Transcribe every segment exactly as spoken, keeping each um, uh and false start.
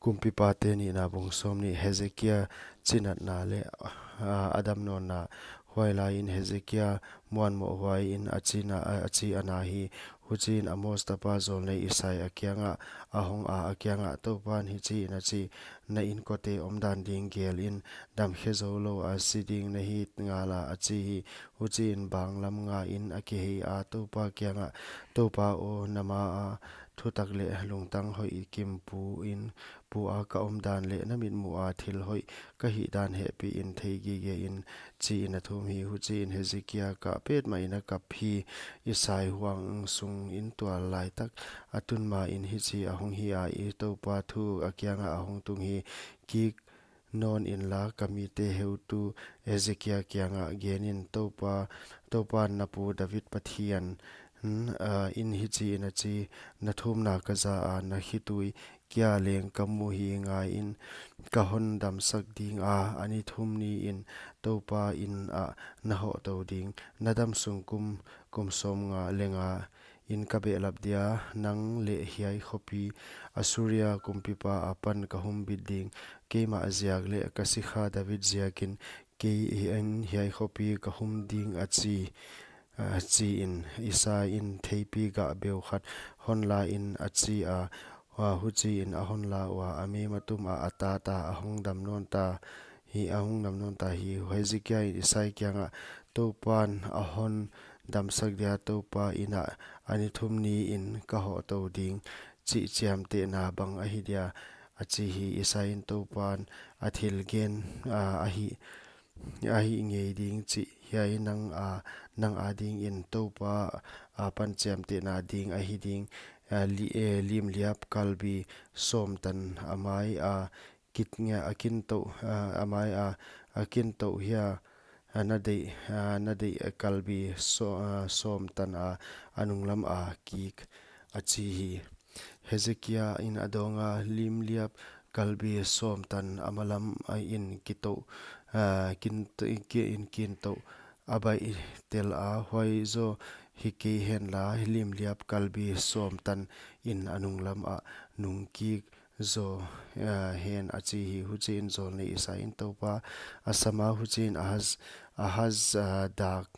Kumpipate Nihna bung sawmnih. Hezekia chinatna leh, ah, a damnawnna. Huailaiin Hezekia muanmoh huaiin a china, a, a chi a na hi. Huchiin Amoz tapa jawlnei Isai a kiangah a honga, a kiangah, Toupan hichiin a chi, Na inkote omdan ding gelin, damkhe zoulou a si ding na hi ngala, a chi hi. Huchiin banglam ngain a kiheia, Toupa kiangah, Toupa aw, na maa thutak leh lungtang hoih kim puin, pua ka omdan leh na mitmuha thil hoih ka hihdan hehpihin thei gigein, chiin a thum hi. Huchiin Hezekia kah petmahin a kap hi. Isai huang sungin tual laitak a tun main hichi a hong hi a, I Toupa thu a kiangah a hong tung hi. Kik nawn inla, ka mite heutu Hezekia kiangah genin, Toupa, Toupan na pu David Pathian, hmm, ah, in hichiin a chi, Na thumna ka za a, na khitui kia leng ka mu hi. Ngaiin, ka hon damsak dinga, a ni thum niin Toupa inah na hoh tou ding. Na dam sung kum, kum sawmnga leh nga in ka behlap dia, nang leh hiai khopi Assuria kumpipa apan ka humbit ding. Keimah ziak leh ka sikha David ziakin, keiin hiai khopi ka hum ding, a chi, a chiin. Isaiin theipi gah beu khat hon lain a chi a, huchiin a hon la ua, a mei matum ah a tat a, a hong dam nawn ta hi, a hong dam nawn ta hi. Hezekia in Isai kiangah, Toupan a hon damsak dia, Toupa inah a ni thum niin ka hoh tou ding chih chiamtehna bang ahi dia, a chi hi. Isaiin Toupan a thil gen, a, ahi, ahi ngei ding chih hiai nang a, nang adingin Toupa apan chiamtehna ding ahi ding. A, li-, eh, limliap kalbi sawm tan a mai a kit nge a kin tou, a, a mai a, a kin tou hia, a, na deih, a, na deih, a, kalbi saw-, a, sawm tan a, a nunglam a kik, a chi hi. Hezekia in a dawnga, Limliap kalbi sawm tan a malam a in kitou, a, kin, ki-, in kin tou a baih tel a, huai zaw hi kei henla, limliap kalbi sawm tan in a nunglam a nung kik zaw, a, hen, a chi hi. Huchiin jawlnei Isaiin Toupa a sam a, huchiin Ahaz, Ahaz, a, dak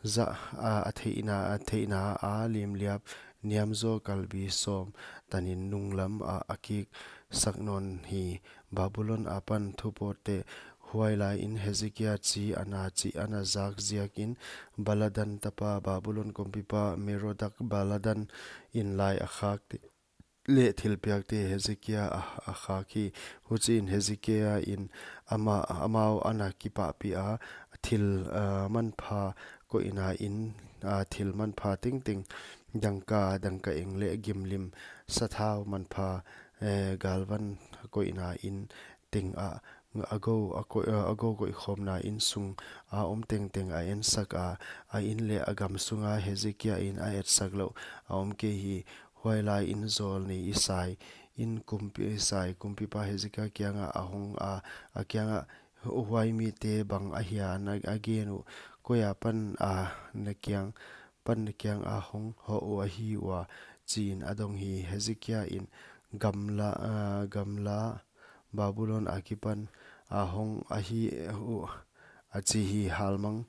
zah, a, a theihna, a theihna a limliap niam zaw kalbi sawm tanin nunglam a, a kik sak nawn hi. Babulon apan thupawtte. Huailaiin Hezekia chi a na, chi a na zak ziakin Baladan tapa, Babulon kumpipa Merodak Baladan in lai a khakte leh thilpiakte Hezekia a, a khak hi. Huchiin Hezekia in ama, amau ana kipahpih a, thil, a, manpha koihna in, a, thil manpha tengteng, dangka, dangka eng leh gimlim, sathau manpha, e, galvan koihna in teng a, a gou, a koih, a gou koihkhawmna in sung a om tengteng a ensak a, a in leh a gam sunga Hezekia in a etsak louh a om kei hi. Huailaiin jawlnei Isaiin kumpi, Isai kumpipa Hezekia kiangah a hong a, a kiangah, Huai mite bang ahia na a gen uh, koi apan a na kiang, pan na kiang a hong hoh uh ahi ua, chiin a dong hi. Hezekia in, Gamla, a, gamla Babulon akipan a hong ahi uh, a chi hi. Halmang,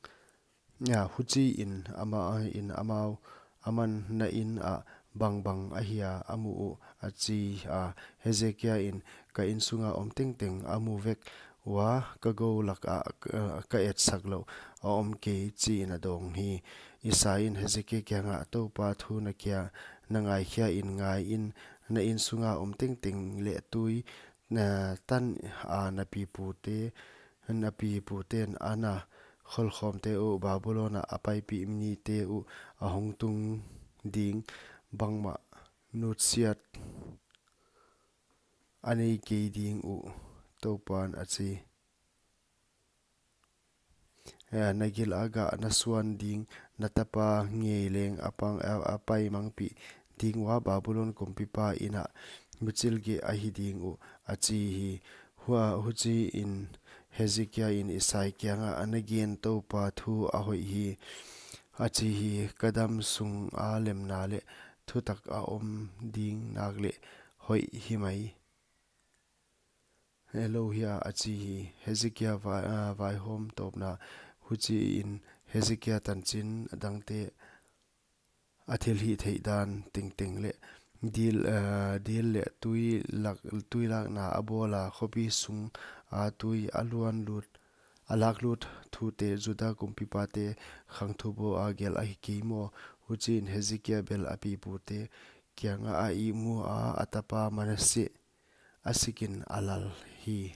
a, huchiin ama in amau, aman, Na in ah bangbang ahia a mu uh, a chi a. Hezekia in, Ka in sunga om tengteng a mu vek ua, ka gou lak ah, a, ka etsak louh a om kei, chiin a dawng hi. Isaiin Hezekia kiangah, Toupa thu na kia, na ngaikhia in, ngaiin, na in sunga om tengteng leh tui, na tan a na pipute, na piputen ana kholkhawmte uh Babulon ah a paipih nite uh a hong tung ding, bangmah nutsiat a nei kei ding uh, Toupan a chi. Eh, na gil a gah na suan ding, na tapa ngei leng a pang, a, a paimangpih ding ua, Babulon kumpipa in ah michilgeh ahi ding uh, a chi hi. Hua, huchiin Hezekia in Isai kiangah, Na gen Toupa thu a hoih hi, a chi hi. Ka dam sunga lemna leh thutak a om ding nak leh hoih himai. lou hia, a chi hi. Hezekia vai, ah, vaihawm tawpna. Huchiin Hezekia tanchin dangte, a thilhihtheih dan tengteng leh dil, ah, dil leh tui lak, tui lakna a bawla, khopi sunga tui a luan lut, a laklut thute Juda kumpipate khangthu boh a gelh ahi kei maw? Huchiin Hezekia bel a pipute kiangah a ihmu a, a tapa Manasseh a sikin a lal hi.